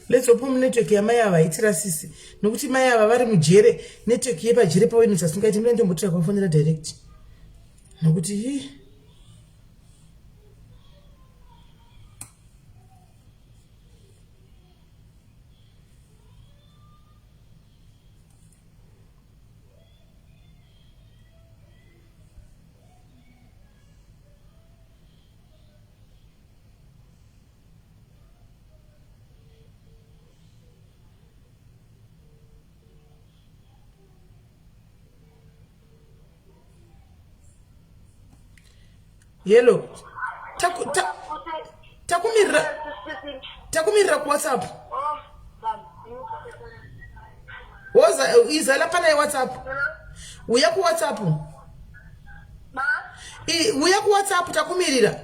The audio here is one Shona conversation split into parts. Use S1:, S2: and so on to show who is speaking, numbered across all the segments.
S1: Let's hope network yamai ava haitira sisi nokuti mai ava vari mujere network yepajere pavo inoita singaiti mira ndombotira kuvafonera direct nokuti hii Yellow. Takumirira takumirira kuWhatsApp. Woza izala pana yeWhatsApp. Uya kuWhatsApp. Uya kuWhatsApp takumirira.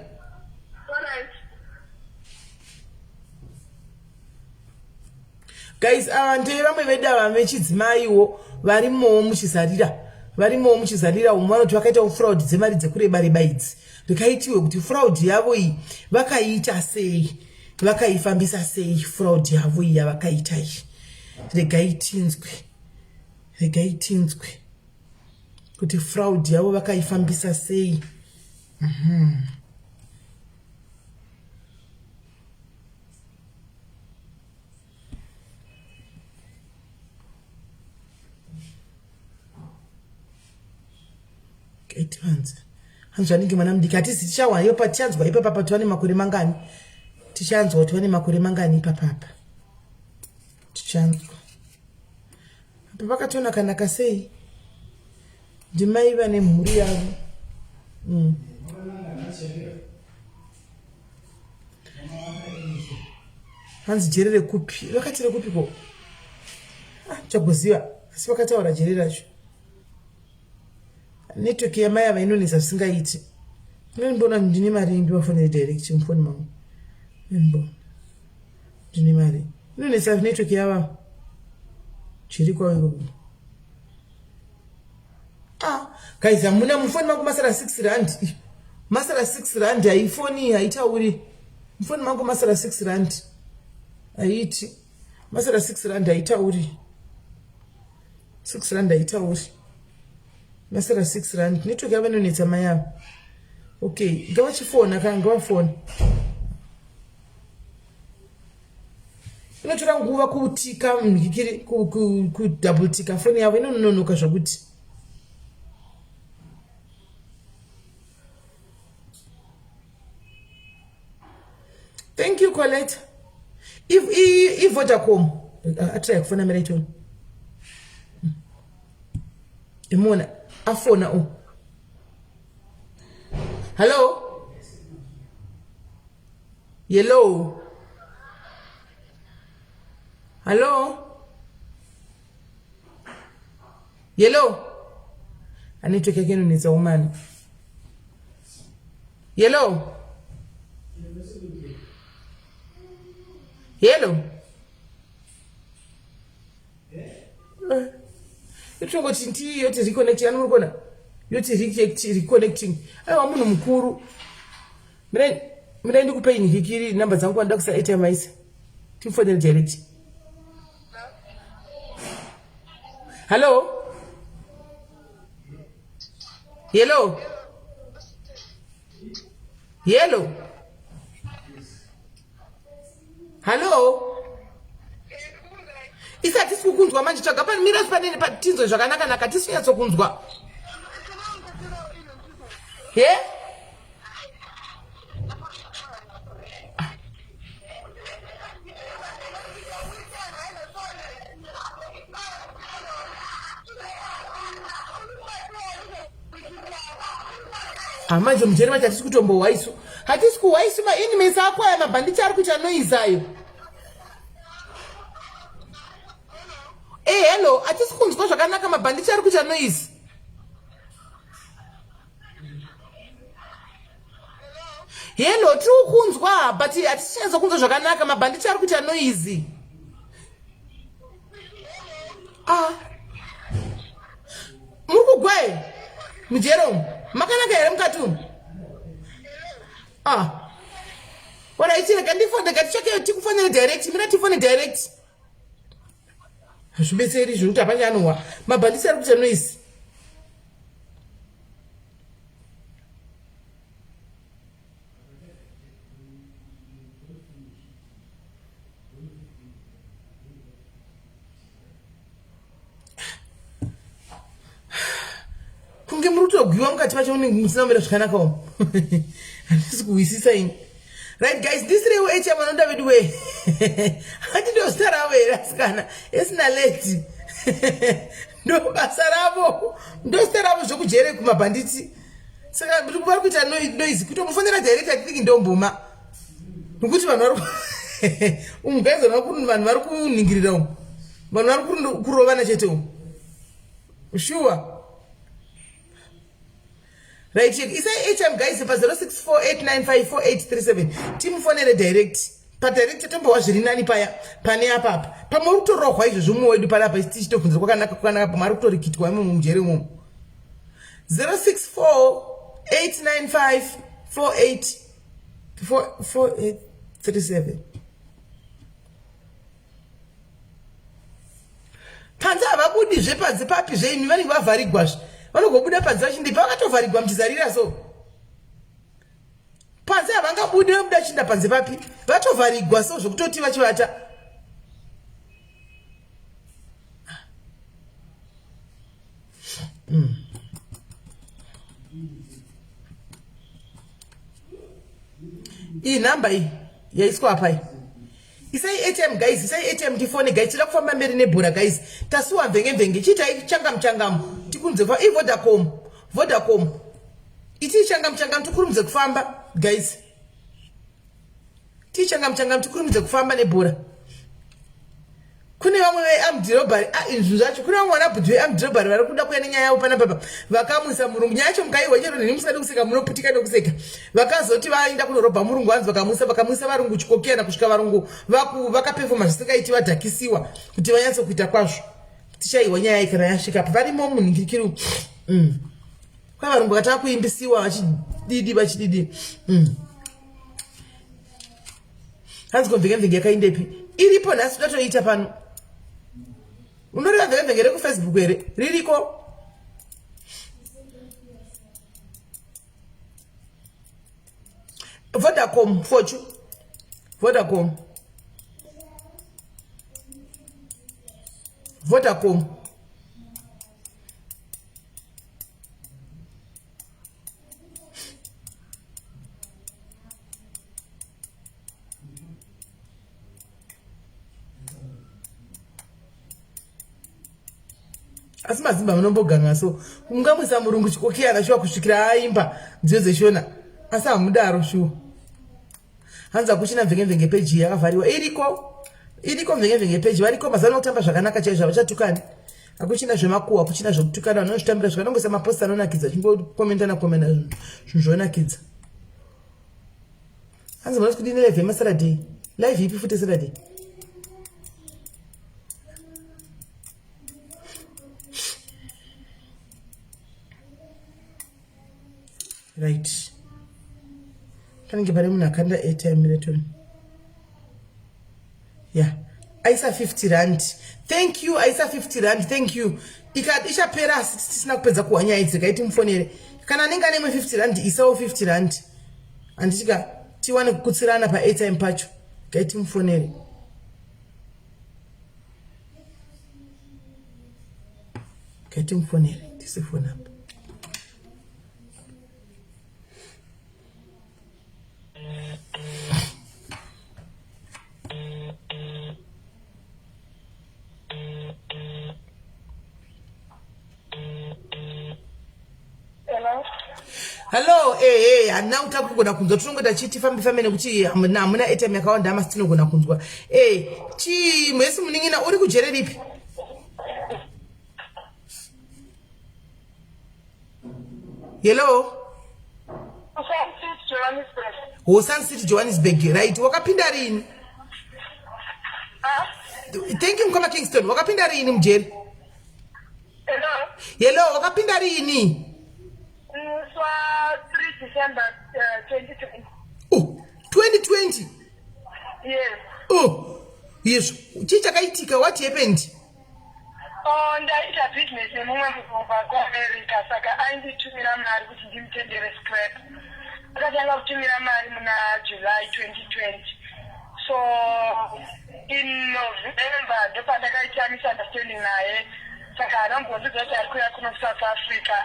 S1: Guys, ava ndeve vamwe vedu ava vechidzimaiwo varimowo muchizarira varimowo muchizarira umu vanoti vakaitawo fraud dzemari dzekureba reba idzi rikaitiwe kuti fraud yavo iyi vakaiita sei vakaifambisa sei fraud yavo iyi yavakaita iyi regai tinzwe regai tinzwe kuti fraud yavo vakaifambisa sei mm -hmm. Hanzi hanzi vanenge mwana mudiki hatisi tichawa ipa tichanzwa ipapapa kuti vane makore mangani tichanzwa kuti vane makore mangani ipapapa tichanzwa apa vakatonakanaka sei ndimai vane mhuri yavo mm. Hanzi jere rekupi? Vakati rekupi ko? Ah, chagoziva. Asi vakataura jere racho. Network yamai ava inonetsa zvisingaiti. Ndinombona ndine mari ndivafonere direct mufoni mangu. Ndinombona. Ndine mari. Inonetsa network yava. Chiri kwavo ikoko. Ah, guys hamuna mufoni mangu masara 6 rand. Masara 6 rand haifoni haitauri. Mufoni mangu masara 6 rand. Haiti. Masara 6 rand haitauri. 6 rand haitauri. Masara 6 rand. Network yavo inonetsa mai ava. Okay, ngavachifona ka ngavafona. Inotora nguva kutika mhikiri kudouble tika foni yavo inononoka zvokuti. Thank you Colette. If if Vodacom atry kufona mira itoni. Imona afona u. Hello? Hello? Hello? Hello? Anetwork yake inonetsa umani. Hello? Hello? Itongoti ndiyo yoti reconnect yani muri kuona yoti reconnecting. Aiwa munhu mukuru. Mina ndikupei nhikiri number dzangu kwandida kusa airtime aisa. Timufonere direct. Hello? Hello? Hello? Hello? Isi hatisi kukunzwa manje tsvaga pamira panene patinzwe zvakanaka naka tisi kunyatsokunzwa. He? Manje mujeri macho hatisi kutombohwa isu hatisi kuhwa isu mainmates ako aya mabhanditi ari kuita noise ayo e eh, hello hatisi kunzwa zvakanaka mabhanditi ari kuita noise Hello, tiri kukunzwa but hatisi kunyatsa kunzwa zvakanaka mabhanditi ari kuita noise. Ah. Muri kugwa here? Mujero umu. Makanaka here mukati umu? Ah. Orit rega ndifone rega titsvake tikufonere direct mina tifone direct. Hazvibetseri izvo nekuti hapana anohwa. Mabhandisi ari kuita noise. Kunge muri kutogwiwa mukati macho munenge musina kumira zvakanaka umu. Handisi kuhwisisa ini. Right guys, this rewo HM vanoda vedu wee. Handi ndo zita ravo here asikana? Esina lady. Ndo basa ravo. Ndo zita ravo zvekujere kumabhanditi. Saka vari kuita noise kutomufonera direct I think ndomboma. Nokuti vanhu vari umu guys vanhu vari kuningirira umu. Vanhu vari kurovana chete umu. Sure. Right, isai airtime guys pa 0648954837 timufonere direct. Pa direct tombowa zviri nani paya pane apa apa. Pamwe uri kutorohwa izvozvo mumwe wedu panapa tichitobvunza kwakanaka kwakanaka pamwe ari kutorikitwa imomo mujere imomo. 06489548 4837. Panze havabudi zve panze papi zve imi vanenge vavharigwa zve vanogobuda panze vachindi pavakatovharigwa muchizarira so panze havangabudi vabuda chinda panze papi vatovharigwa so zvekutoti vachivata Iyi nhamba iyi yaiswa apa iyi. Isai ATM guys, isai ATM tifone guys, tira kufamba mberi nebhora guys. Tasuwa mvenge mvenge, chiitai changamu changamu. Tikurumidze kufamba. Ii Vodacom, Vodacom. Itii changamu changamu tikurumidze kufamba guys. Tii changamu changamu tikurumidze kufamba nebhora. Kune vamwe vearmed robbery, ah izvi zvacho, kune vamwe vana bhudhi vearmed robbery vari kuda kuya nenyaya yavo pana papa. Vakamwisa murungu. Nyaya yacho mukaiwa chero neni musingadi kuseka munoputika nekuseka. Vakazoti vaenda kunorobha murungu hanzi vakamwisa vakamwisa varungu chikokiyana kusvika varungu vaku vakapefoma zvisingaiti vadhakisiwa kuti vanyatso kuita kwazvo. Tichaiwa nyaya iyi kana yasvika apa. Varimo munhingirikiri. Kwa varungu vakatanga kuimbisiwa vachididi vachididi. Hanzi ko mvenge mvenge yakaindepi? Iripo nhasi tatoita pano. Unoreva mvenge mvenge rekufacebook here? Ririko. Vodacom fochu. Vodacom. Vodacom. Asi mazimba munomboganga so ungamwisa murungu chikokiyana shuwa kusvikira aimba nziyo dzeshona asi hamudaro shuwa. Hanzi hakuchina mvenge mvenge peji yakavhariwa iriko iriko mvenge mvenge peji variko mazano kutamba zvakanaka chaizvo havachatukani hakuchina zvemakuhwa hakuchina zvekutukana vanozvitambira zvakanongoisa mapost anonakidza chingokomentana komenta zvinhu zvonakidza. Hanzi munoti kudini live yemasaturday live ipi futi saturday right panenge pane munhu akanda airtime reton ya yeah. Aisa 50 rand thank you aisa 50 rand thank you ichapera asi tisina kupedza kuhwa nyaya idzi kaiti mufonere kana anenge ane imwe 50 rand isawo 50 rand handitika tiwane kukutsirana paairtime pacho kaiti mufonere kaiti mufonere tisifone apa Hello, eh eh, handina kuta kugona kunzwa tinongoita chii tifambe fambe nekuti hamuna hamuna airtime yakawanda amasi tinogona kunzwa. Eh, chii mhesi munin'ina uri kujere ripi? Hello. Oh, Sun City Johannesburg. Right. Wakapinda rini? Ah? Thank you Mkoma Kingston. Wakapinda rini mujeri?
S2: Hello.
S1: Hello, wakapinda rini?
S2: Musi wa 3 December 2020.
S1: Oh. 2020?
S2: Yes.
S1: Oh, yezvo, chii chakaitika? What happened?
S2: Oh, ndaita business nemumwe mubva kuAmerica, saka ainditumira mari kuti ndimutendere scrap. Akatanga kutumira mari muna July 2020, so in November ndopandakaita misunderstanding naye, saka haana kumbondiudza kuti ari kuuya kuno South Africa.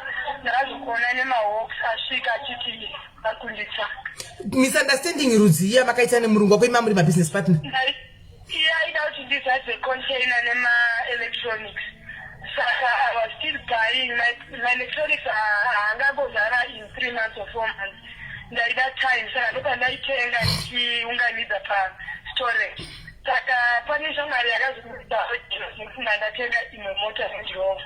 S2: Ndakazokuona nemahawks asvika achiti ari kunditsa.
S1: Misunderstanding rudzii yamakaita nemurungu wako, ima muri mabusiness partner?
S2: Iye aida kuti ndizadze container nemaelectronics, saka I was still buying maelectronics. Haangangozara in 3 months or 4 months, ndaida time, saka ndopandaitenga ndichiunganidza pastorage. Saka pane shamwari yakazomufunga ndatenga imwe mota, Range Rover,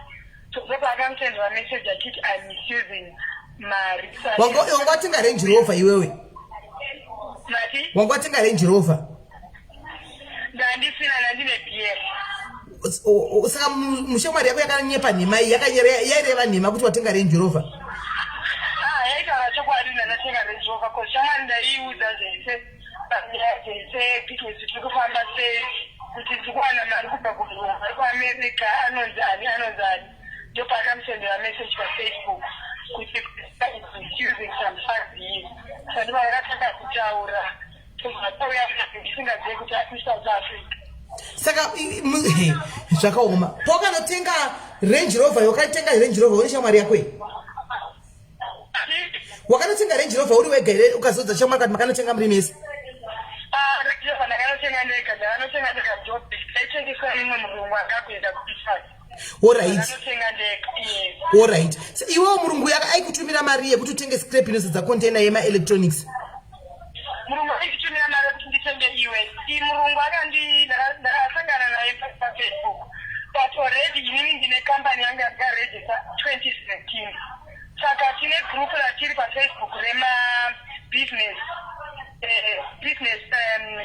S2: so ndopaakamusendera message achiti I'm misusing mari.
S1: Wanga watenga Range Rover iwewe?
S2: Mati?
S1: Wanga watenga Range Rover?
S2: Ndandisina, ndandine BM.
S1: Saka mushamwari yako yakanyepa nhema iyi, yaireva nhema kuti watenga Range Rover?
S2: Ah, yaitaura chokwadi, ndandatenga Range Rover, 'cause shamwari ndaiiudza zvese panyaya dzese, business tiri kufamba sei, kuti ndiri kuwana mari kubva kumurungu ari kuAmerica anonzi ani, anonzi ani. Ndopaakamusendera message paFacebook kuti using some funds here, saka ndiva vakatanga kutaura, tobva ndisingazive kuti ari South Africa.
S1: Saka zvakaoma, pawakanotenga Range Rover, wakatenga Range Rover une shamwari yako iyi? Wakanotenga Range Rover uri wega here, ukazodza shamwari kati makanotenga muri mese?
S2: Ah, Range Rover ndakanotenga ndega, ndakanotenga ndega Joburg, ndaitengeswa nemumwe murungu akakuenda kuItaly. Ndakanotenga ndega, yes.
S1: Alright, so iwewo murungu yaka aikutumira mari yekuti utenge scrap inozadza container yemaelectronics?
S2: Murungu aichitumira mari yekuti nditenge iwe murungu akandi ndakasangana naye paFacebook, but already inini ndine kambani yangu yandikaregister 2017, saka tine group ratiri paFacebook remabusiness business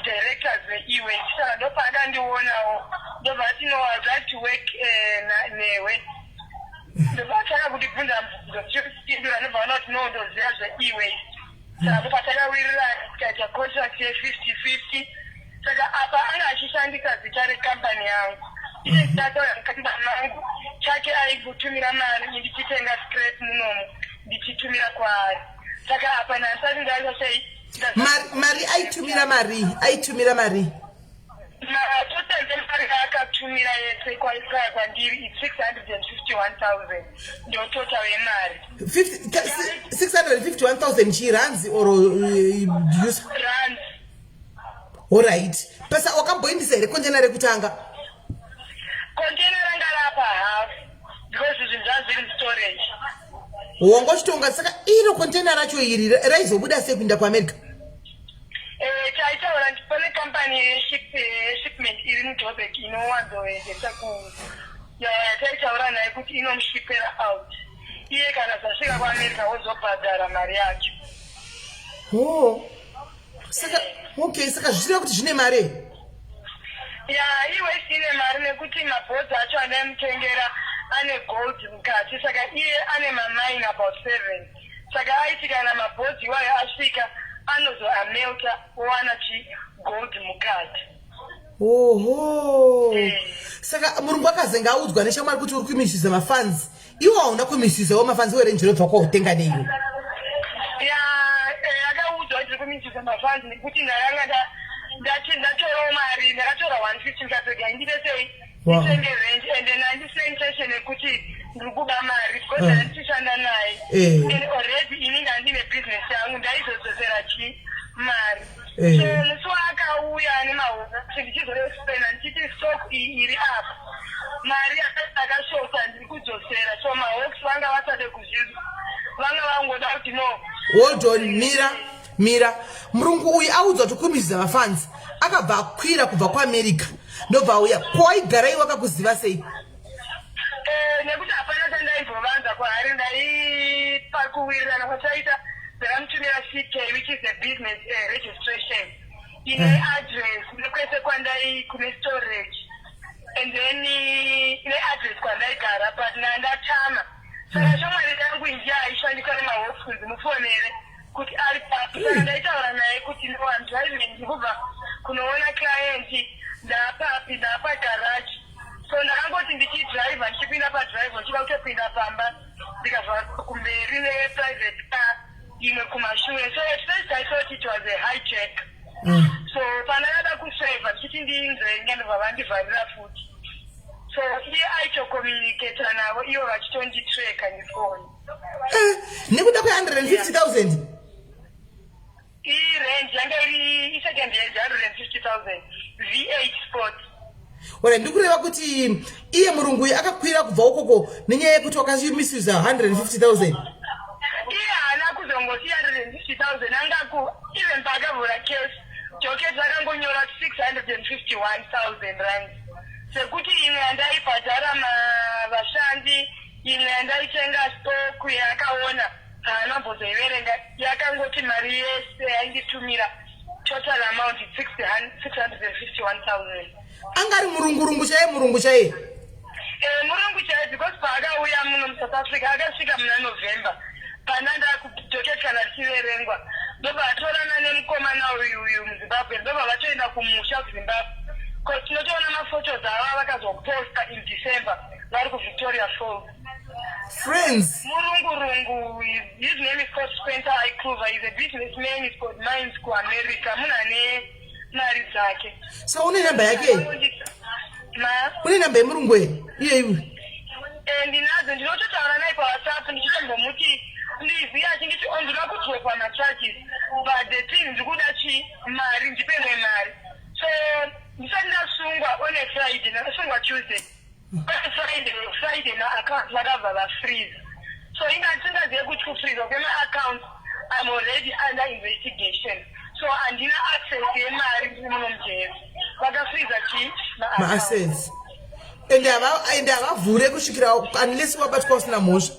S2: directors veiwe. Saka ndopakandionawo, ndobva ati, "No, I'd like to work newe." Ndobva atanga kundibvunza mubvunzo, tichipindura, ndobva ona kuti no, ndoziva zveiwe. Saka ndopatakawirirana, tikaita contract ye50-50. Saka apa anga achishandisa zita rekambani yangu, iye ndataura mukambani mangu chake, aikutumira mari, ndichitenga scrap munomu ndichitumira kwaari. Saka apa ndasati ndaita sei?
S1: Mari aitumira, mari aitumira mari?
S2: Total yemari yaakatumira yese kwaikaya kwandiri i 651 000, ndo total yemari.
S1: 651 000 chirands or use?
S2: Rand.
S1: Alright, pasa wakamboindisa here container rekutanga?
S2: Container ranga rapa half because zvinhu zvazviri mustorage.
S1: Wanga uchitonga, saka iro container racho iri raizobuda sei kuinda kuAmerica?
S2: Taitaura nti pane kambani yeshipment iri muJoburg inowanzoendesa ku yataitaura naye kuti inomushipera out, iye kana zvasvika kuAmerica wozobhadhara mari yacho.
S1: Oh, saka okay, saka zvichireva kuti zvine mari?
S2: Ya, iwe ine mari nekuti mabhodzi acho andaimutengera ane gold mukati, saka iye ane mamine about seven, saka aiti kana mabhodzi iwayo asvika anozoamelta owana chi gold mukati.
S1: Oho. Saka murungu akazenge audzwa neshamwari kuti uri kumisisa mafunds, iwo hauna kumisisawo mafunds weRange Rover kwautenga neiwe?
S2: Ya, akaudzwa kuti kumisisa mafunds nekuti ndakanga ndati ndatorawo mari, ndakatora 150, ndikapega ndite sei, nditenge Range, and then handisina intention yekuti ndiri kuba mari because handichishanda naye. And already ini ndandine business yangu, ndaizodzosera chi mari. So musi waakauya nemahosi, ndichizoexplaina ndichiti stock iyi iri apa, mari akashota, ndiri kudzosera, so mahosi vanga vasade kuzvizwa, vanga vangoda kuti no.
S1: Hold on, mira, mira. Murungu uyu audzwa kuti kumisisa mafunds, akabva akwira kubva kuAmerica, ndobva auya kwawaigara iwe, akakuziva sei?
S2: Nekuti hapana chandaimbovanza kwaari, ndaipa kuwirirana kwataita, ndakamutumira CK, which is a business registration ine address nekwese kwandai kune storage, and then ine address kwandaigara, but ndandatama. Saka shamwari yangu inji aishandisa nemahofis, mufonere. Kuti ari papi. Saka ndaitaura naye kuti, "No, I'm driving, ndikubva kunoona client, ndaapapi, ndaapagaraji." So ndakangoti ndichidhiraivha, ndichipinda padhiraivha, ndichida kutopinda pamba, ndikavhara kumberi neprivate car, imwe kumashure. So at first I thought it was a hijack. So pandakada kuswevha ndichiti ndinzvenge, ndobva vandivharira futi. So iye aitocommunicata navo, ivo vachitonditracka nefoni.
S1: Nekuda kwe150 000?
S2: Irange yanga iri isecond hand, 150 000, V8 Sport.
S1: Ora, ndikureva kuti iye murungu uyu akakwira kubva ukoko nenyaya yekuti wakamisusa 150 000?
S2: Iye haana kuzongoti 150 000. Angaku even paakavhura case docket, akangonyora 651 000 rand, sekuti imwe yandaibhadhara vashandi, imwe yandaitenga stock yaakaona, haana mbozoiverenga. Yakangoti mari yese yainditumira, total amount 651 000.
S1: Anga ari murungurungu chaiye, murungu chaiye?
S2: Murungu chaiye, because paakauya muno muSouth Africa, akasvika muna November. Pana ndakudocket kana richiverengwa, ndobva atorana nemukomana uyu uyu muZimbabwe, ndobva vatoenda kumusha kuZimbabwe, 'cause tinotoona maphotos ava vakazoposta in December vari kuVictoria Falls.
S1: Friends.
S2: Murungurungu. His name is called Spencer Icluver. Is a businessman, is got mines kuAmerica. Munhu ane mari dzake.
S1: Saka une namba yake?
S2: Ma?
S1: Une namba yemurungu here iye iwe?
S2: Ndinadzo, ndinototaura naye paWhatsApp, ndichitombomuti please. Iye achinditi, "Oh, ndinoda kudropa macharges, but the thing, ndikuda chi mari, ndipemwe mari." So ndisati ndasungwa on a Friday, ndakasungwa Tuesday, on Friday maaccount vakabva vafreeze. So inga tisingazive kuti kufreeza kwemaaccount, I'm already under investigation, so handina access yemari. Ndiri muno mujeri, vakafreeza chi
S1: maassets, ende havavhure kusvikira unless wabatwa usina mhosva.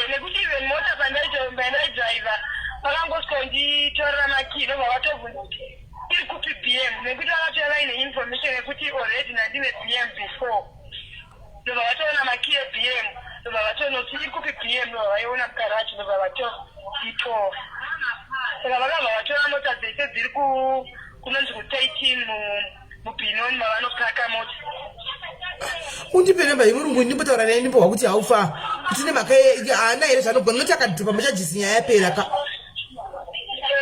S2: Nekuti even mota pandaidhiraivha, vakangosonditorera makey, ndobva vatobvunza kuti iri kupi BM, nekuti vakatouya vaine information yekuti already ndandine BM before. Ndobva vatoona makey eBM, ndobva vatonoti iri kupi BM, ndobva vaiona mugaraji, ndobva vatoitora. Saka vakabva vatora mota dzese dziri kunonzi ku13 muBenoni mavanopaka mota.
S1: Undipe namba yemurungu, ndimbotaura naye, ndimbohwa kuti haufa kuti nemhaka haana here zvanogona, noti akadhiropa macharges, nyaya yapera ka.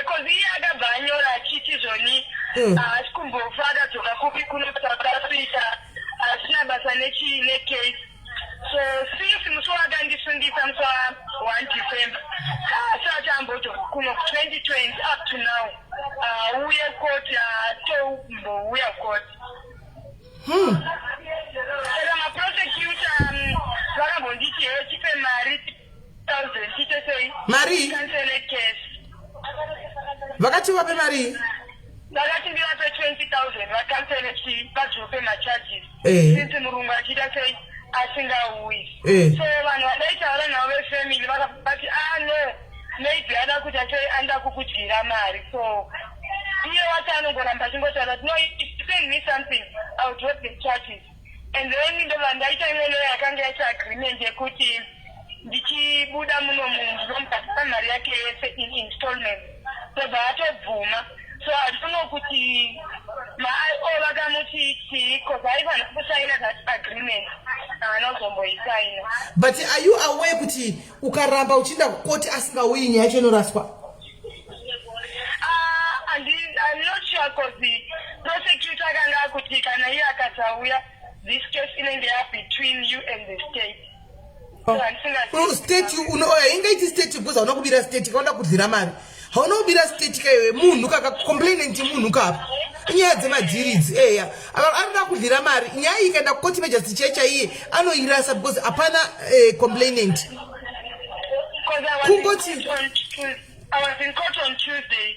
S2: 'Cause iye akabva anyora achiti zvoni haasi kumbofa akadzoka kupi kuno South Africa, asina basa nechi necase. So since musi waakandisungisa, musi wa1 December, haasati ambodzoka kuno 2020 up to now. Auye koti, haatombouya koti. Saka maprosecutor vakambonditi, "He, tipe mari thousand, tiite sei?"
S1: Mari?
S2: Cancel case.
S1: Vakati vape mari?
S2: Vakati ndivape 20 000, vacancele chi vadrope macharges, since murungu achiita sei, asingauyi. So vanhu vandaitaura navo vefamily vakati, "Ah, no, maybe ada kuita sei, anoda kukudyira mari." So iye wacho anongoramba achingotaura kuti, "No, if you send me something, I will drop the charges." And then ndobva ndaita imwe lawyer yakanga yaita agreement yekuti ndichibuda muno munhu ndinomubhadhara mari yake yese in installment. Ndobva atobvuma. So I don't know kuti maIO vakamuti chii, 'cause aifanira kusaina that agreement, haana kuzomboisaina.
S1: But are you aware kuti ukaramba uchienda kukoti asingauyi, nyaya yacho inoraswa?
S2: I'm not sure, 'cause prosecutor akanga akuti kana iye akasauya, this case inenge ya between you and the state. So
S1: Oh, state ingaiti state, because hauna kubira state. Kaunda kudyira mari, hauna kubira state kaiwe. Munhu kaka complainant, munhu kapa inyaya dzemadiridzi eya arikuda kudyira mari. Nyaya iyi ikaenda kukoti, magistrate chai chaiye anoirasa, because hapana complainant.
S2: Because I was in court on Tuesday. I was in court on Tuesday.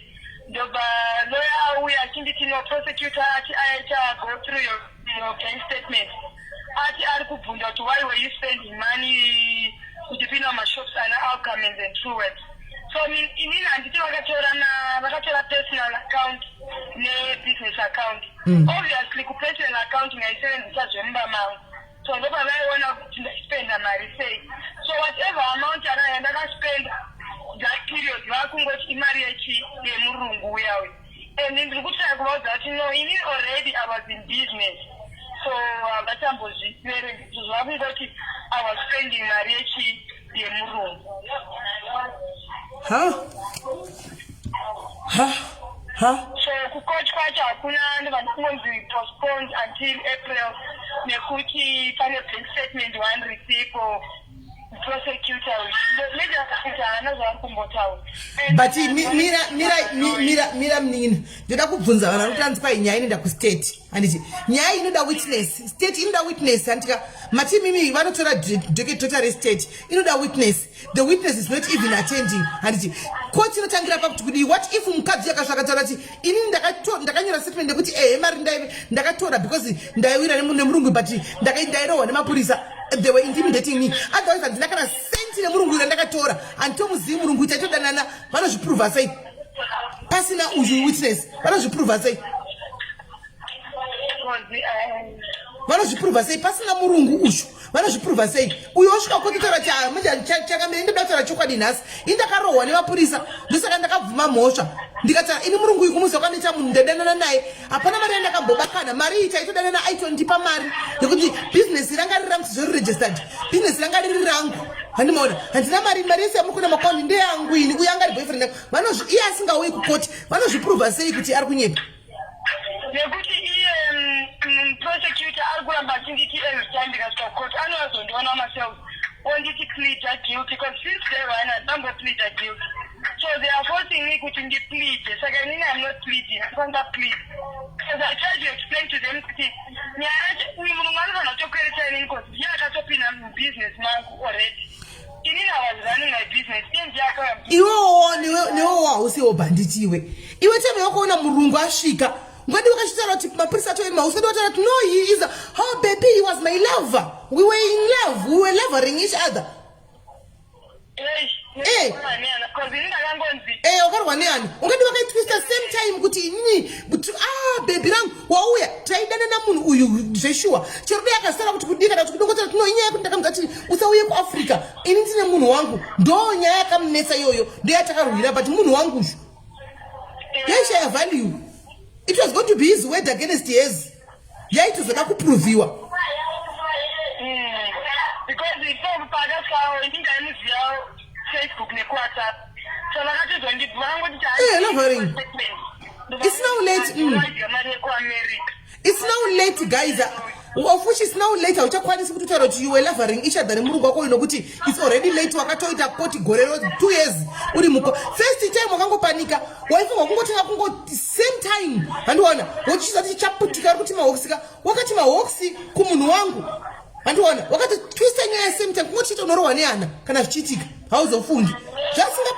S2: Ndobva lawyer auya achinditi, "No, prosecutor ati aita go through your bank statement. Ati ari kubvunza kuti why were you spending money uchipinda mumashops ana Alcamens and Truworths." So inini handiti vakatora personal account nebusiness account. Obviously kupersonal account ndaisevenzesa zvemumba mangu, so ndopavaiona kuti ndaispenda mari sei. So whatever amount yandakaspenda that period, vakungo kuuya uyu. And ndiri kutraya kuvaudza kuti no, ini already I was in business, so havachambozviverengi zvakungoti I was spending mari yechi yemurungu.
S1: Ha ha ha.
S2: So kucourt kwacho hakuna, ndobva ndakungonzi postponed until April nekuti pane bank statement one risipo. Prosecutor uyu haana zvaari kumbotaura.
S1: But mira, mira, mira, mira munini, ndoda kubvunza vanhu vari kutanzwa. Nyaya inoenda kustate, handiti? Nyaya inoda witness, state inoda witness, handitika? Mati mimi vanotora docket restate, inoda witness. The witness is not even attending, handiti? Court inotangira pakuti kudii? What if mukadzi yakasvaka taura kuti inini ndakanyora statement yekuti ehe, mari ndakatora because ndaiwira nemurungu, but ndairohwa nemapurisa, they were intimidating me, otherwise handina kana senti nemurungu ira ndakatora, handitomuzivi murungu, taitodanana. Vanozviprova sei pasina uyu witness? Vanozviprova sei? Vanozviprova sei pasina murungu uyu? Vanozviprova sei? Uyo osvika kototaura chakamire, ndoda kutaura chokwadi nhasi, ini ndakarohwa nemapurisa, ndosaka ndakabvuma mhosva. Ndikataura ini murungu uyu kumuziva kwanoita munhu ndadanana naye, hapana mari yandakambobakana. Mari iyi taitodanana, aitondipa mari nekuti bhizinesi ranga riri rangu, sezvo registered bhizinesi ranga riri rangu, handimaona? Handina mari, mari yese yamuri kuona maakaunti ndeyangu ini. Uyo anga ari boyfriend yangu. Iye asingauyi kukoti, vanozviprova sei kuti ari kunyepa?
S2: Nekuti iye prosecutor ari kuramba achinditi every time ndikasvika court anowazondiona myself onditi plead guilty, because since day one handambopleada guilty, so they are forcing me kuti ndipleade. Saka inini I'm not pleading, andifanira plead, because I try to explain to them kuti nyaya yacho uyu murungu anofanira kutokwereta inini, because ndiye akatopinda mubusiness mangu already. Inini I was running my business, iye ndiye akauya.
S1: Iwewo newewo hausiwo bhanditi iwe. Iwe time yakuona murungu asvika, ungadi wakachitaura kuti mapurisa atoema, usati wataura kuti no, he is a, oh baby, he was my lover, we were in love, we were lovering each other.
S2: Because ini ndakangonzi
S1: Wakarwa neani? Ungadi wakaitwista same time kuti inini kuti ah, baby rangu wauya, taidanana munhu uyu zveshuwa. Chero dai akasara kuti kudii kana kuti kudongotera tino, inyaya yekuti ndakamudza kuti usauye kuAfrica, ini ndine munhu wangu. Ndo nyaya yakamunetsa iyoyo, ndo yatakarwira, but munhu wangu uyu yaishaya value. It was going to be his word against his, yaitozoda kuproviwa.
S2: Because ipo paakasvikawo ini ndaimuziva Facebook nekuWhatsApp, so vakatozondivangoti
S1: Lovering. It's now late.
S2: Mari yekuAmerica.
S1: It's now late, guys, of which it's now late. Hauchakwanisi kuti utaura kuti you were lovering each other nemurungu wako uyu, nokuti it's already late. Wakatoita koti gore, 2 years uri muko. First time wakangopanika, waifunga kungotenga kungo same time, handiona? Wochiza tichaputika uri kuti mahokisika, wakati mahoksi kumunhu wangu, handiona? Wakati twista nyaya same time, kungotiita unorohwa neana kana zvichiitika, hauzofungi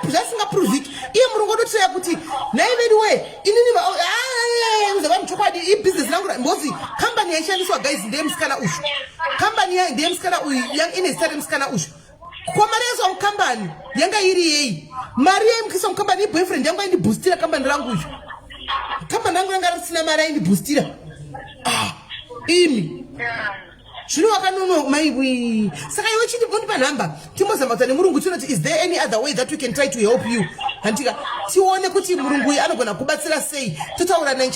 S1: zvasingaproviki. Iye murungu ototiraya kuti nhai vedu we, inini uza vanhu chokwadi, ibhizinesi rangu mbozi kambani yaishandiswa, guys, ndeyemusikana uyu. Kambani ndeyemusikana uyu, ine zita remusikana uyu. Ko mari yaiswa mukambani yanga iri yei? Mari yaimukiswa mukambani iboyfriend yangu aindibhustira kambani rangu uyu. Kambani rangu ranga risina mari, aindibhustira. Ah, imi zvino wakanono maiwi. Saka iwe chiti undipa nhamba, timbozamba kuta nemurungu, tinoti is there any other way that we can try to help you, handika? Tione kuti murungu uyu anogona kubatsira sei. Totaura naye,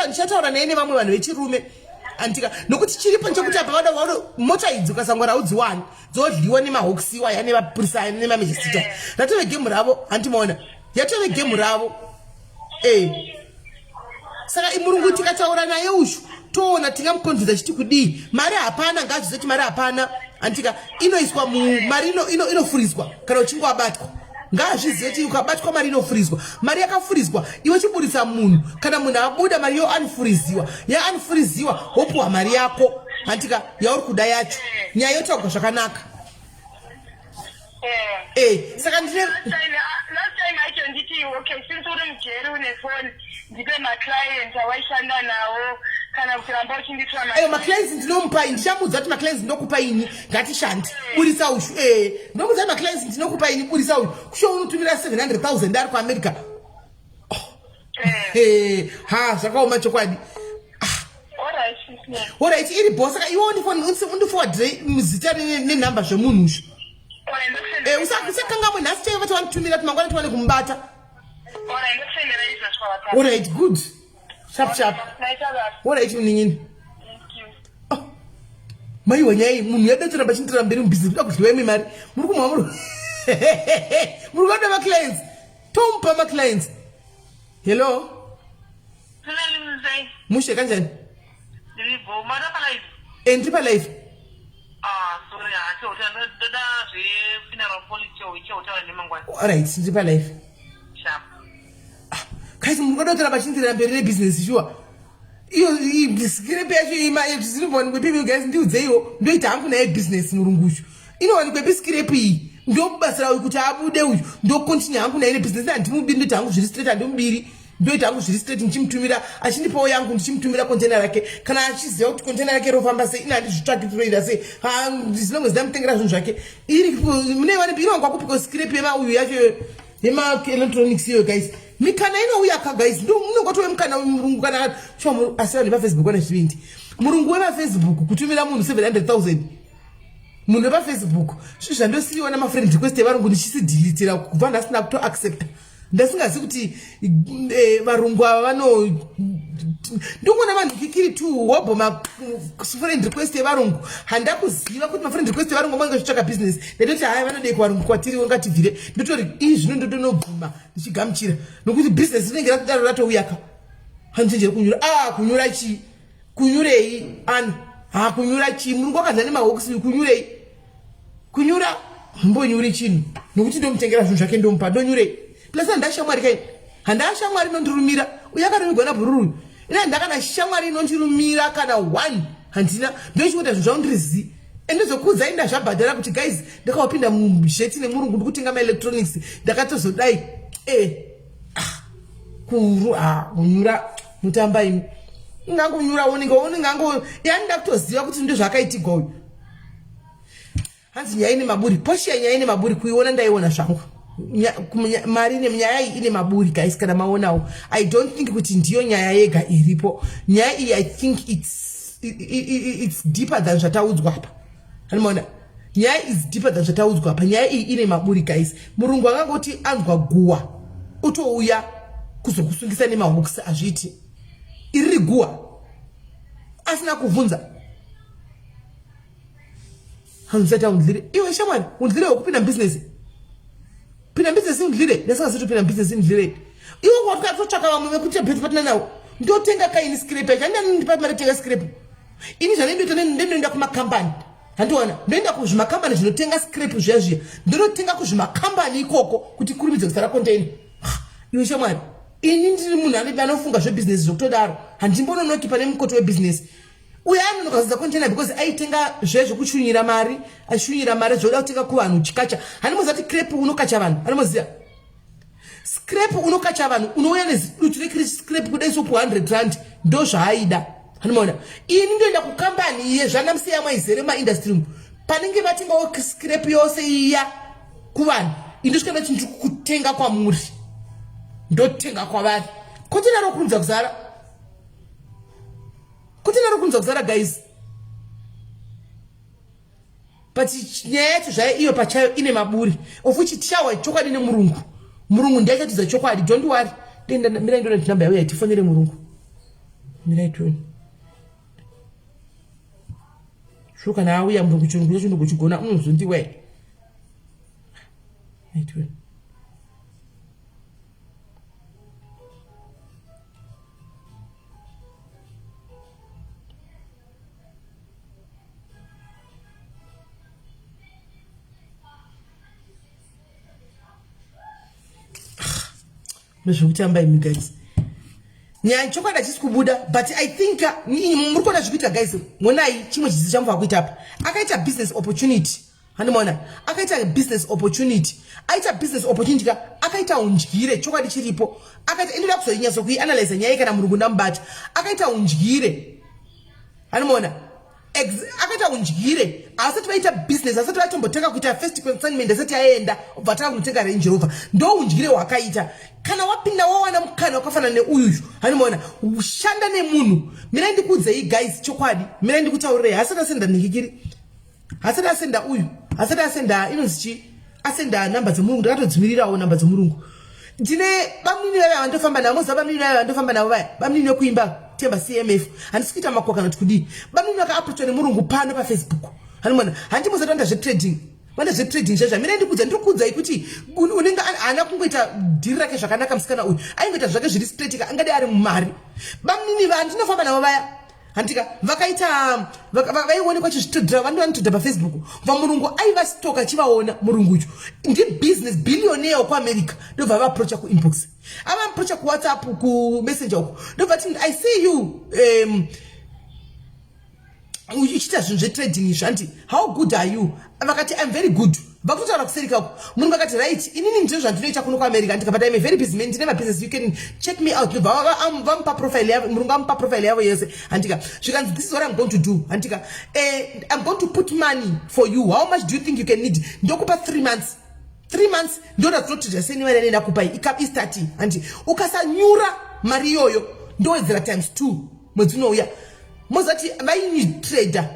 S1: ndichataura naye nevamwe vanhu vechirume, handika? Nokuti chiripo nchekuti apa vada mota idzi ukasangwara haudziwani, dzodliwa nemahokisiwa aya, nemapurisa aya, nemamejistita. Ratove gemu ravo, handimaona? Yatove gemu ravo e. Saka murungu tikataura naye uyu, toona tingamukonzedza chiti kudii. Mari hapana, ngazvizoti mari hapana, anditika? Inoiswa mari inofurizwa kana uchinge wabatwa. Ngazvizive kuti ukabatwa mari inofurizwa. Mari yakafurizwa, iwe chiburitsa munhu. Kana munhu abuda, mari yo anofuriziwa, yaanofuriziwa, wopuwa mari yako, handika, yauri kuda yacho. Nyaya yotaurwa zvakanaka. Saka ndine
S2: Last time aitonditi okay, since uri mujeri une phone, ndipe maclients awaishanda nawo kana kuti ramba uchinditora.
S1: Ayo maclients ndinomupa, ndichamuudza kuti maclients ndinokupa ini, ngatishande, burisa uyu. Ndinomuudza kuti maclients ndinokupa ini, burisa uyu. Kusho unotumira 700 000 ari kuAmerica. Ha, zvakaoma chokwadi. Alright, iri bo. Saka iwe undiforwardire zita nenhamba zvemunhu ushu. Usakangamwe nhasi chaivo vati vanotumira kuti mangwana tiwane kumubata. Alright, good. Sharp sharp. Alright, munin'ina. Oh. Maiwa nyaya munhu yadetsera pachindira mberi mubusiness kuda kudyiwa imwe mari. Muri kumwa muri. Muri kuda ma clients. Tomupa ma clients. Hello. Mushe kanjani?
S2: Ndiripo, mari pa live.
S1: Eh, ndiri pa live.
S2: Ah, sorry, ah, ndoda zve funeral policy choutaura nemangwana.
S1: Alright, ndiri pa live.
S2: Sharp.
S1: Ah, guys, muri kuda kutora pachinzira mberi nebusiness sure. Iyo scrap yacho ima zvinowanikwepi imi guys ndiudzeiwo ndoita hangu naye business murungu uyu. Inowanikwepi scrap iyi? Ndomubatsira uyu kuti abude uyu. Ndocontinue hangu naye nebusiness handimubiri ndoita hangu zviri straight handimubiri. Ndoita hangu zviri straight ndichimutumira achindipawo yangu ndichimutumira container rake kana achiziva kuti container rake rofamba sei ini handizvitsvaki tinoita sei as long as ndamutengera zvinhu zvake iri mune wanepi inowanikwa kupiko scrap yemauyu yacho yemaelectronics iyoyo guys mikana inouya ka guys ndo munongotove mukana murungu kana sure asi vanhu vepafacebook vane zvivindi murungu wepafacebook kutumira munhu 700 000 munhu wepafacebook zvinhu zvandosiiwa namafriend request evarungu ndichisidhilitira kubva ndasina kutoaccepta ndasingazi kuti eh, varungu ava vano ndongoona vanhu kikiri t hobho mafriend request evarungu handakuziva kuti mafriend request evarungu vange vachitsvaka business ndaitoti haya vanodei kuvarungu kwatiri ngatibvire ndotori ii zvino ndotonobvuma ndichigamuchira nokuti business rinenge ratodaro ratouyaka handichenjeri kunyura a ah, kunyura chii kunyurei ani ha kunyura chii murungu wakadza nemahokisi kunyurei kunyura mbonyuri chinhu nokuti ndomutengera zvinhu zvake ndomupa ndonyurei plus handina shamwari kai handina shamwari inondirumira uye akarumirwa nabhururu ine handina kana shamwari inondirumira kana one handina ndochikuita zvinhu zvangu ndiri zii endizokuudzai ndazvabhadhara kuti guys ndakawapinda muzheti nemurungu ndikutenga maelectronics ndakatozodai e eh, ah, kuru ah, kunyura mutamba imi ingangonyura unenge unenge ango yani ndakutoziva kuti ndozvaakaitigwa uyu hanzi nyaya ine maburi poshiya nyaya ine maburi kuiona ndaiona zvangu mari ine nyaya iyi ine maburi guys kana maonawo i don't think kuti ndiyo nyaya yega iripo nyaya iyi i think it's, it's deeper than zvataudzwa apa anomaona nyaya is deeper than zvataudzwa apa nyaya iyi ine maburi guys murungu angangoti anzwa guwa utouya kuzokusungisa nemahooks azviiti iriri guwa asina kuvhunza hanzisati undlire iwe shamwari undlire wekupinda mubusiness pinda mubusiness undlire ndasingazoti pinda mubusiness undlire iwe watotsvaka vamwe vekuti best partner nawo ndotenga kaini scrape yacho andipa mari tenga scrape ini zvanendoita ndinoenda kumakambani handiona ndoenda kuzvimakambani zvinotenga scrape zviya zviya ndinotenga kuzvimakambani ikoko kuti kurumidze kusara container iwe shamwari ini ndiri munhu anofunga zvebhizinesi zvekutodaro handimbononoki pane mukoto webhizinesi uyo anonoka kuzadza container because aitenga zvezvekuchunyira mari achichunyira mari zvoda kutenga kuvanhu uchikacha hanimoziva kuti crap unokacha vanhu anomoziva scrap unokacha vanhu unouya nezidutu recrap kudai sopu 100 rand ndo zvaaida anomaona ini ndoenda kukambani iye zvana musiyamwa izere maindustry umu panenge vatengawo scrap yose iya kuvanhu indosvika ndati ndiri kutenga kwamuri ndotenga kwavari container rokurumidza kuzara Container rokurumidza kuzara guys. But nyaya yacho zvayo iyo pachayo ine maburi of which tichawa chokwadi nemurungu. Murungu ndiye achatidza chokwadi. Don't worry. Denda mirai ndona namba yauya tifonere murungu. Mirai tione. Shuka kana auya murungu chirungu chacho ndokuchigona unozondiwe. Mirai tione. Nezvekutamba imi guys. Nyaya chokwadi hachisi kubuda but I think uh, muri kuona zvikuita guys. Monai chimwe chidzidzo chamufanira kuita apa. Akaita business opportunity. Handimaona akaita business opportunity. Aita business opportunity ka akaita undyire chokwadi chiripo. Akaita inoda kuzoinyatso kuianalyze nyaya kana murungu ndamubata. Akaita undyire. Handimaona akaita undyire asati vaita business asati vatombotanga kuita first consignment asati aenda obva atanga kunotenga Range Rover. Ndo undyire hwakaita. Kana wapinda wawana mukana wakafanana neuyuyu. Handimaona shanda nemunhu. Mirai ndikuudzei guys chokwadi. Mirai ndikutaurirei hasati asenda nhikikiri. Hasati asenda uyu. Hasati asenda inonzi chi? Asenda namba dzemurungu ndakatodzimirirawo namba dzemurungu. Ndine bamunini vaya vandofamba navo, moziva bamunini vaya vandofamba navo vaya, bamunini vekuimba Temba CMF. Handisi kuita makuwa kana kuti kudii. Bamunini vakaapproachwa nemurungu pano paFacebook. Hanimona, handi mozati vanoita zvetrading. Vanoita zvetrading zvaizvo. Hamina ndikuudza, ndiri kuudzai kuti unenge haana kungoita dhiri rake zvakanaka musikana uyu. Aingoita zvake zviri straight ka, angadai ari mumari. Bamunini vandinofamba navo vaya handika vakaita vaionekwa chizvitodhira vanhu vanotodha pafacebook vamurungu aivastoka achivaona murungu uyu ndibusiness billionaire wekuamerica ndobva vaaprocha kuinbox avaprocha kuwhatsapp kumessenger uko ndobva ti i see you um, uchiita zvinhu zvetrading izvi hanti how good are you vakati im very good vakutotaura kuseri kako murungu akati right inini ndizvo zvandinoita kuno kuamerica ndika but im a very busy man ndine mabusiness you can check me out ndobva vamupa profile yavo murungu amupa profile yavo yese handika zvikanzi this is what im going to do handika eh, im going to put money for you how much do you think you can need ndokupa three months three months ndoda kutotrija seni mari yanei ndakupai istati handi ukasanyura mari iyoyo ndowedzera times two mwedzi unouya mozati vainitrader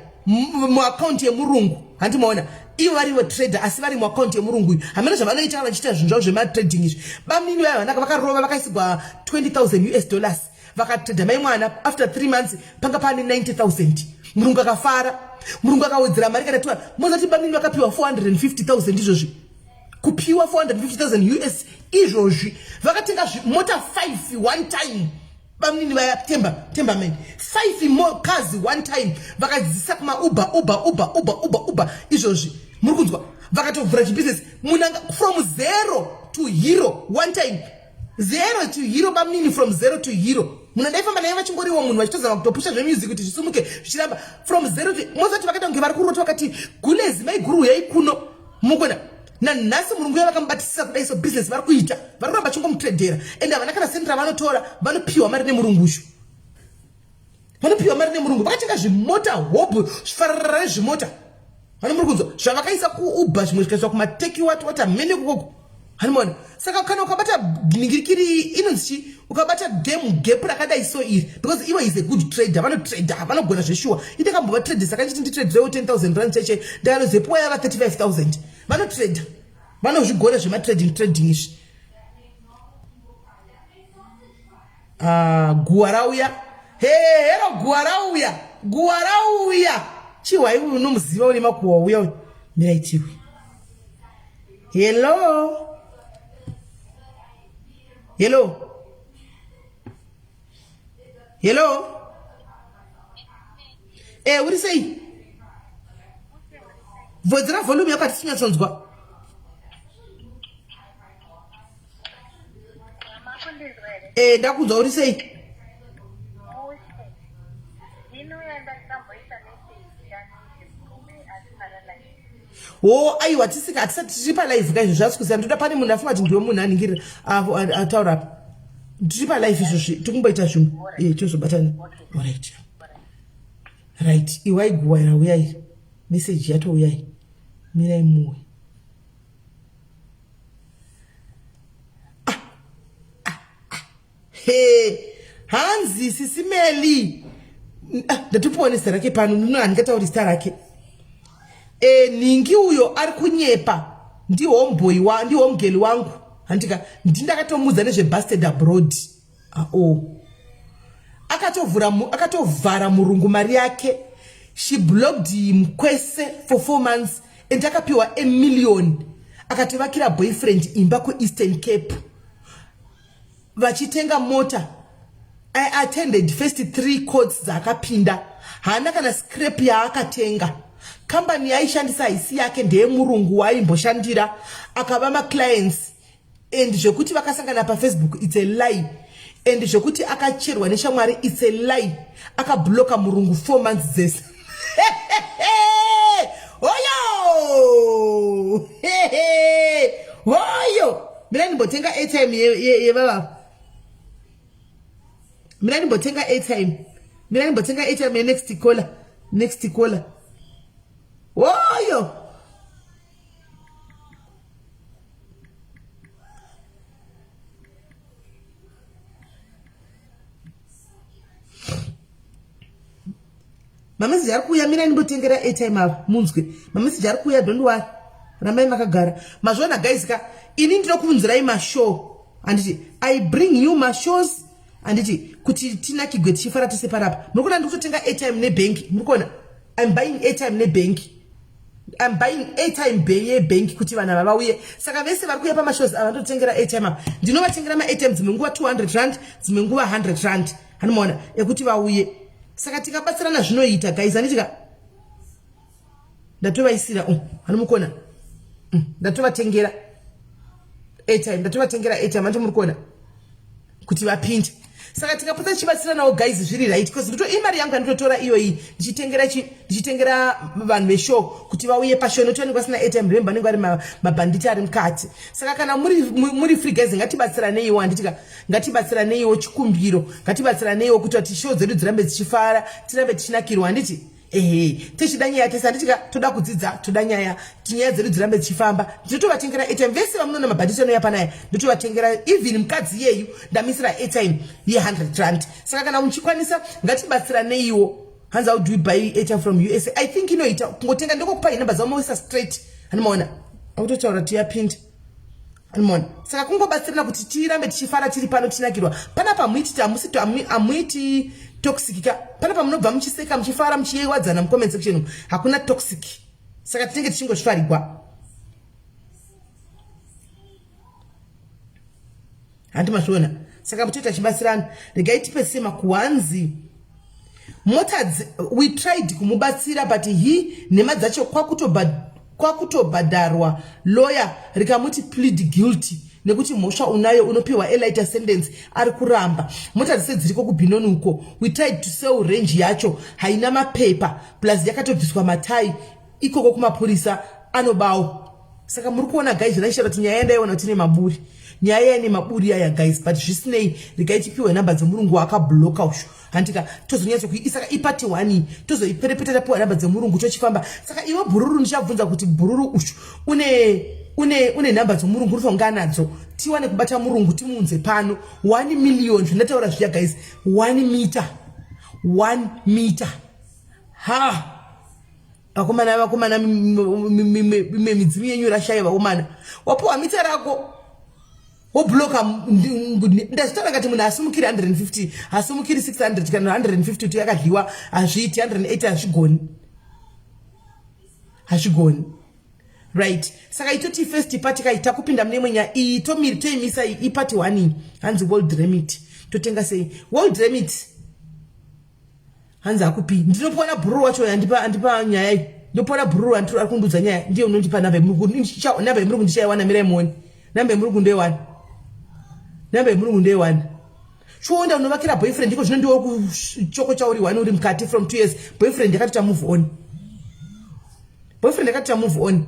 S1: muakaunti yemurungu handi maona ivo varivo trader asi vari muakaunti yemurungu uyu hameno zvavanoita vachiita zvinhu zvavo zvematrading izvi bamnini vaya vanaka vakarova vakaisigwa 20000 us dollars vakatrader mai mwana after 3 months panga pane 90000 murungu akafara murungu akawedzera mari kana tiwa mozati bamnini vakapiwa 450000 izvozvi kupiwa 450000 us izvozvi vakatenga mota 5 one time bamnini vaya temba temba man five more cars one time vakadzidzisa kuma uber uber uber uber uber uber izvozvi muri kunzwa vakatovhura chibusiness munanga from zero to hero one time zero to hero bamnini from zero to hero munhu ndaifamba naye vachingoriwo munhu vachitozama kutopusha zvemusic kuti zvisumuke zvichiramba from zero to mozati vakaita kunge vari kurota vakati gulezi maiguru huyai kuno mukona nanhasi murungu uya vakamubatisisa kudai so business vari kuita vari kuramba chingomutredhera and havana kana sendi ravanotora vanopiwa mari nemurungu ushu vanopiwa mari nemurungu vakatenga zvimota hobho zvifararara nezvimota vane muri kunzwa zvavakaisa kuuber zvimwe zvikaiswa kumateki wati wati hamene kukoko hanimona saka kana ukabata ningirikiri inonzi chi ukabata game gap rakadai so iri because ivo is a good trader vanotrader vanogona zveshuwa indakambova trader saka ndichiti nditraderewo 10000 rand cheche ndakanozepuwa yava 35000 vanotrader vanozvigona zvematrading trading izvi ah, guwa rauya hero guwa rauya guwa rauya chihwai uyu unomuziva une makuwa uya uyu miraitiwe hello hello hello e uri sei vodzera volume yako hatisi kunyatsonzwa e ndakunzwa uri sei wo aiwa tisika hatisati tiri palive ka izvo zvasi kuziva ndoda pane munhu afunga kuti ndiwe munhu aningirira ataura apa tiri palive izvozvi tikumboita zvimwe e tozobatana orit right iwai guwa rauya iri meseji yatouyai mirai muwe ah, ah, ah. He, hanzi sisi Meli. Ah, ndatopiwa nezita rake pano, ndino handingatauri zita rake. E, nhingi uyo ari kunyepa ndi homeboy wa ndi homegirl wangu. Handika ndindakatomuudza nezve busted abroad. Ah, oh. Akatovhura akatovhara murungu mari yake. She blocked him kwese for 4 months and akapiwa a million. Akatovakira boyfriend imba ku Eastern Cape. Vachitenga mota. I attended first three courts dzaakapinda. Haana kana scrap yaakatenga. Company yaaishandisa haisi yake ndeyemurungu waaimboshandira akaba maclients and zvekuti vakasangana pafacebook it's a lie and zvekuti akacherwa neshamwari it's a lie akabloka murungu four months dzese hoyo hoyo Mina ndimbotenga airtime yevava. Mina ndimbotenga airtime. Mina ndimbotenga airtime ye next caller. Next caller. Woyo. Mameseji ari kuuya mina ndimbotengera airtime ava munzwe. Mameseji ari kuuya don't worry. Rambai makagara. Mazviona guys ka ini ndinokuunzirai mashow. Handiti I bring you mashows, handiti, kuti tinakigwe tichifara tese panapa. Muri kuona ndikutotenga airtime nebhenki. Muri kuona I'm buying airtime nebhenki. I'm buying airtime yebhenki kuti vanhu ava vauye. Saka vese vari kuuya pamashows ava ndototengera airtime apa. Ndinovatengera maairtime, dzimwe nguva 200 rand, dzimwe nguva 100 rand, hanomaona, ekuti vauye. Saka tikabatsirana zvinoita, guys, handitika? Ndatovaisira, oh, hanomukona. Ndatovatengera airtime, ndatovatengera airtime, handi muri kuona, kuti vapinde. Saka tikapota tichibatsiranawo, guys, zviri right, because ndito imari yangu yanditotora iyoyi ndichitengera chi ndichitengera vanhu veshow kuti vauye pashow, nokuti vanenge vasina airtime. Remember, vanenge vari mabhanditi ari mukati. Saka kana muri free, guys, ngatibatsiraneiwo, handitika? Ngatibatsiraneiwo, chikumbiro, ngatibatsiraneiwo kuti kuti show dzedu dzirambe dzichifara, tirambe tichinakirwa, handiti? Ehe, tichida nyaya tese, handitika? Toda kudzidza, toda nyaya, nyaya dzedu dzirambe dzichifamba. Ndinotovatengera airtime vese vamunoona mabhanditi anouya panaya, ndotovatengera. Even mukadzi iyeyu ndamisira airtime ye100 rand. Saka kana muchikwanisa, ngatibatsiraneiwo. Hanzi, "How do we buy airtime from USA?" I think inoita kungotenga, ndokokupai namba dzavo moisa straight. Hanimaona akutotaura tiyapinda, hanimaona? Saka kungobatsirana kuti tirambe tichifara tiri pano, tinakirwa panapa. Hamuiti, hamuiti toxic ka panapa. Munobva muchiseka, muchifara, muchiyewadzana mucomment section. Hakuna toxic, saka tinenge tichingozvifarigwa, handi mazviona? Saka mutoita chibatsirana. Regai tipedzise makuhanzi mota. We tried kumubatsira, but he nhema dzacho, kwakutobhadharwa lawyer, rikamuti plead guilty nekuti mhosva unayo, unopiwa alighter sentence. Ari kuramba. Mota dzese dziriko kuBenoni uko. We tried to sell Range yacho, haina mapepa, plus yakatobviswa matai ikoko kumapurisa anobawo. Saka muri kuona, guys, zvandaichita kuti nyaya yandaiona kuti ine maburi, nyaya yaine maburi aya, guys. But zvisinei, regai tipiwe namba dzemurungu waakabloka ushu, handika? Tozonyatsokuisaka ipart 1, tozoiperepeta tapiwa namba dzemurungu, tochifamba. Saka iwe bhururu, ndichabvunza kuti bhururu ushu une nhamba dzomurungu, unofanira kunge anadzo, tiwane kubata murungu, timuunze pano. 1 million, zvandataura zviya, guys, 1 meter, 1 meter. Ha, vakomana, vakomana, mimwe midzimu yenyu rashai. Vakomana, wapiwa mita rako, wobloka. Ndazvitaura ngati munhu asumukiri 150, hasumukiri 600 kana 150 kuti yakadyiwa, hazviiti. 180 hazvigoni, hazvigoni, right? Saka itoti first part kaita kupinda mune imwe nyaya iyi, tomiri toimisa iyi ipart 1 iyi. Hanzi, "World Remit totenga sei?" World Remit, hanzi akupi? Ndinopiwana bhururu wacho andipa nyaya iyi. Ndopona bhururu ari kundudza nyaya, ndiye unondipa namba yemurungu. Ndichaiwana, mirai muone. Namba yemurungu ndoiwana, namba yemurungu ndoiwana. Chienda unovakira boyfriend iko zvino, ndiwo kuchoko chauri one, uri mukati from 2 years. Boyfriend yakatota move on, boyfriend yakatota move on.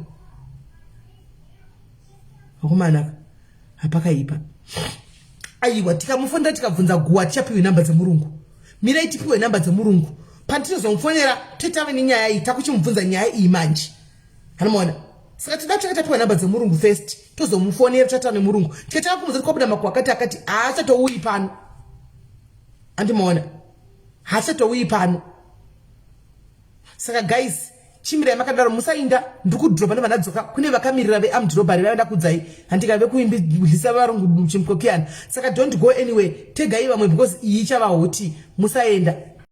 S1: Vakomanaka, hapakaipa. Aiwa, tikamufonera, tikabvunza guwa, tichapiwe namba dzemurungu. Mirai tipiwe namba dzemurungu. Pandinozomufonera, totave nenyaya iyi, takuchimubvunza nyaya iyi manje, hanomaona? Saka tida tanga tapiwa namba dzemurungu first, tozomufonera, tataura nemurungu. Tikatanga kumuudza kuti kwabuda makuhwa akati akati, haachatouyi pano, andimaona? Haachatouyi pano. Saka guys, chimirai makadaro, musainda. Ndiri kudhorobha, ndobva ndadzoka. Kune vakamirira vearmed robbery vaenda kudzai, handika, vekuimbidlisa varungu chimukokiyana. Saka don't go anyway, tegai vamwe, because iyi ichava hot. Musaenda.